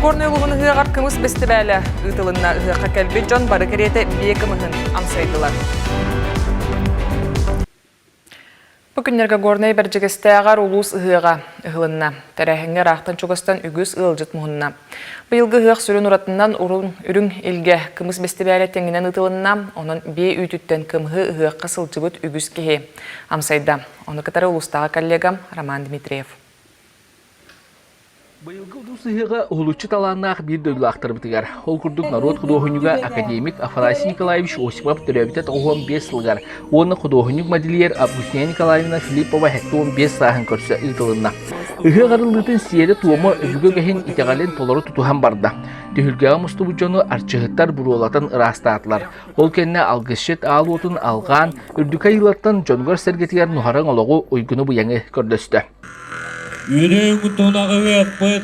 Горнай улууһун ыһыаҕар кымыс бэстибээлэ ыытылынна. Ыһыахха кэлбит дьон бары кэриэтэ биэ кымыһын амсайдылар. Бу күннэргэ Горнай Бэрдьигэстээҕэр улуус ыһыаҕа ыһылынна. Тэрээһиҥҥэ ыраахтан-чугастан үгүс ыалдьыт муһунна. Быйылгы ыһыах сүрүн уратынан үрүҥ илгэ кымыс бэстибээлэ тэҥинэн ыытылынна. Онон биэ үүтүттэн кымыһы ыһыахха сылдьыбыт үгүс киһи амсайда. Ону кытары улуустааҕы коллегам Роман Дмитриев. Быйылгы улуус ыһыаҕа уһулуччу талааннаах биир дойдулаахтарбытыгар, ол курдук норуот худуоһунньуга академик Афанасий Николаевич Осипов төрөөбүтэ 95 сылыгар уонна худуоһунньук-модельер Августина Николаевна Филиппова 75 сааһын көрсө ыытылынна. Ыһыах арыллыытын сиэрэ-туома өбүгэ үгэһин итэҕэлин толору тутуһан барда. Түһүлгэҕэ мустубут дьону арчыһыттар буруолатан ыраастаатылар. Ол кэннэ алгысчыт аал уотун алҕаан, үрдүкү айыылартан дьонугар-сэргэтигэр нуһараҥ олоҕу уйгуну-быйаҥы көрдөстө. Үрүҥ тунаҕыһыахпыт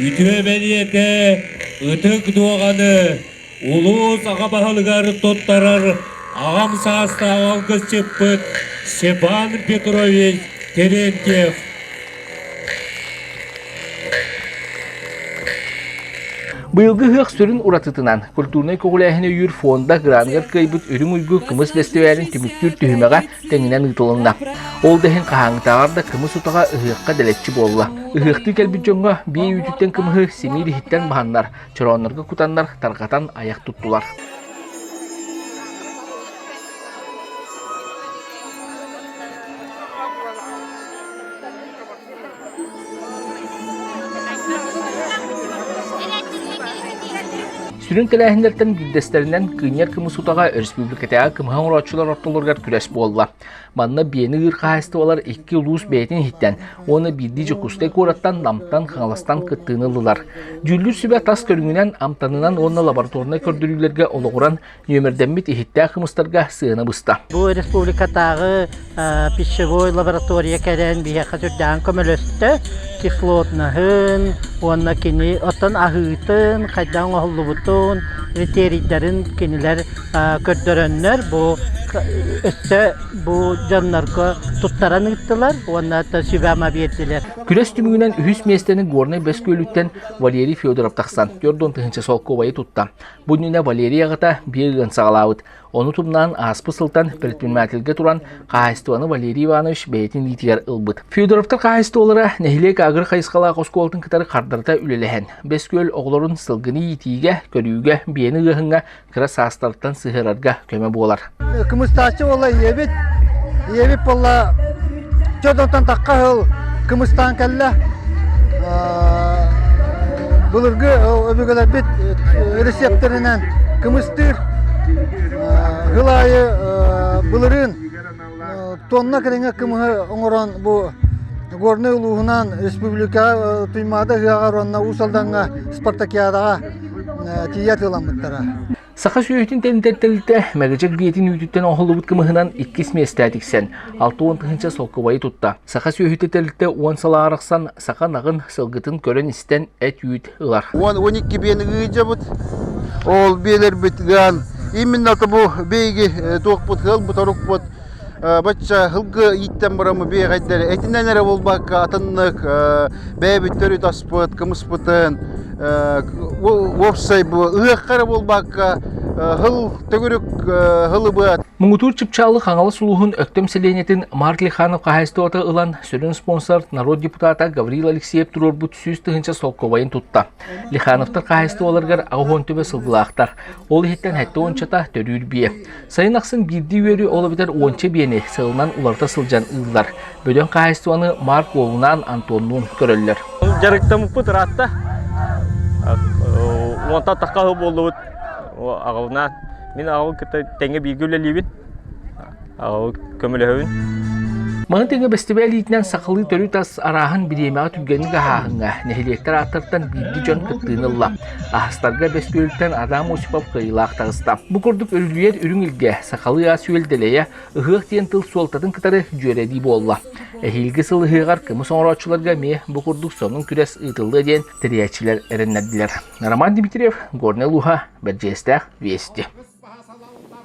үтүө бэлиэтэ ытык дуоҕаны улуус аҕа баһылыгар туттарар аҕам саастаах алгысчыппыт Степан Петрович Терентьев. Быйылгы ыһыах сүрүн уратытынан культурнай көҕүлээһини өйүүр фонда граныгар кыайбыт Үрүҥ уйгу кымыс бэстибээлин түмүктүүр түһүмэҕэ тэҥинэн ыытылынна. Ол да иһин хаһааҥҥытааҕар да кымыс утаҕа ыһыахха дэлэччи буолла. Ыһыахтыы кэлбит дьоҥҥо биэ үүтүттэн кымыһы симиир иһиттэн баһаннар, чорооннорго кутаннар тарҕатан айах туттулар. Сүрүн тэрээһиннэртэн биирдэстэринэн Кыынньар кымыс утаҕа өрөспүүбүлүкэтээҕи кымыһы оҥорооччулар ортолоругар күрэс буолла. Манна биэни ыыр хаһаайыстыбалар икки улуус бэйэтин иһиттэн уонна биирдии Дьокуускай куораттан, Намтан, Хаҥаластан кыттыыны ыллылар. Дьүүллүүр сүбэ тас көрүҥүнэн, амтанынан уонна лабораторнай көрдөрүүлэргэ олоҕуран нүөмэрдэммит иһиттээх кымыстарга сыана быста. Бу республикатааҕы пищевой лаборатория кэлэн биһиэхэ сүрдээҕин көмөлөстө. Кислотнаһын уонна кини оттон аһыытын, хайдах оҥоһуллубутун, критерийдэрин кинилэр көрдөрөннөр бу өссө бу дьоннорго туттаран ыыттылар уонна сүбэ-ама биэрдилэр. Күрэс түмүгүнэн үһүс миэстэни Горнай Бэс Күөлүттэн Валерий Федоров тахсан 40 тыһыынча солкуобайы тутта. Бу иннинэ Валерий аҕата биэ ыан саҕалаабыт. Ону тумнаан ааспыт сылтан предпринимательгэ туран хаһаайыстыбаны Валерий Иванович бэйэтин илиитигэр ылбыт. Федоровтар хаһаайыстыбалара нэһилиэк агро хайысхалаах оскуолатын кытары хардарыта үлэлэһэн, Бэс Күөл оҕолорун сылгыны иитиигэ, көрүүгэ, биэни ыаһыҥҥа кыра саастарыттан сыһыарарга көмө буолар. Кымыстааччы буолла ийэбит. Ийэбит буолла чодонтон тахха сыл кымыстаан кэллэ. Былыргы өбүгэлэрбит рецептэринэн кымыстыыр. Сыл аайы былырыын тонна кэриҥэ кымыһы оҥорон бу Горнай улууһунан республикаҕа Туймаада ыһыаҕар уонна Уус Алдаҥҥа спартакиадаҕа тиийэ атыыламмыттара. Саха сүөһүтүн тэнитэр тэрилтэ Мэгдьик биэтин үүтүттэн оҥоһуллубут кымыһынан иккис миэстэ тиксэн, 60 тыһыынча солкуобайы тутта. Саха сүөһүтэ тэрилтэ уон сыл арахсан саха ынаҕын, сылгытын көрөн-истэн эт-үүт ылар. 10-12 биэни ыыдьабыт. Ол биэлэрбит ыан именно бу биһиги туохпут ыалбыт орукпут бачча һылгы ииттэн бараммы биэҕэйдэр этинэн эрэ буолбакка атыннык бэйэбит төрүт аспыт кымыспытын уопсай бу ыһыахха эрэ буолбакка һыл төгүрүк һылыбыат Муҥутуур чыпчаалы Хаҥалас улууһун Өктөм сэлиэнньэтин Марк Лиханов хаһаайыстыбата ылан сүрүн спонсор народ депутата Гаврил Алексеев туруорбут 100 тыһыынча солкуобайын тутта. Лихановтар хаһаайыстыбаларыгар 80 төбө сылгылаахтар. Ол иһиттэн сэттэ уончата төрүүр биэ. Сайын ахсын биирдии үөрү ол эбэтэр уонча биэни сылынан уларыта сылдьан ыыллар. Бөдөҥ хаһаайыстыбаны Марк уолунаан Антоннуун көрөллөр. Дьарыктаммыппыт ыраатта. Уонтан тахха буоллубут аҕабынаан. Мин аҕабын кытта тэҥҥэ бииргэ үлэлиибин. Аҕабын көмөлөһөбүн. Маны тэҥэ бэстибээл иитинэн сахалыы төрүт ас арааһын бириэмэҕэ түргэнник аһааһыҥҥа нэһилиэктэр ааттарыттан биирдии дьон кыттыыны ылла. Аһастарга Бэс Күөлтэн Адам Осипов кыайыылаах таҕыста. Бу курдук үрүлүйэр үрүҥ илгэ, сахалыы ас-үөл дэлэйэ, ыһыах диэн тыл суолтатын кытары дьүөрэлии буолла. Эһиилги сыл ыһыаҕар кымыс оҥорооччуларга эмиэ бу курдук сонун күрэс ыытыллыа диэн тэрийээччилэр эрэннэрдилэр. Роман Дмитриев, Горнай улууһа, Бэрдьигэстээх, Вести.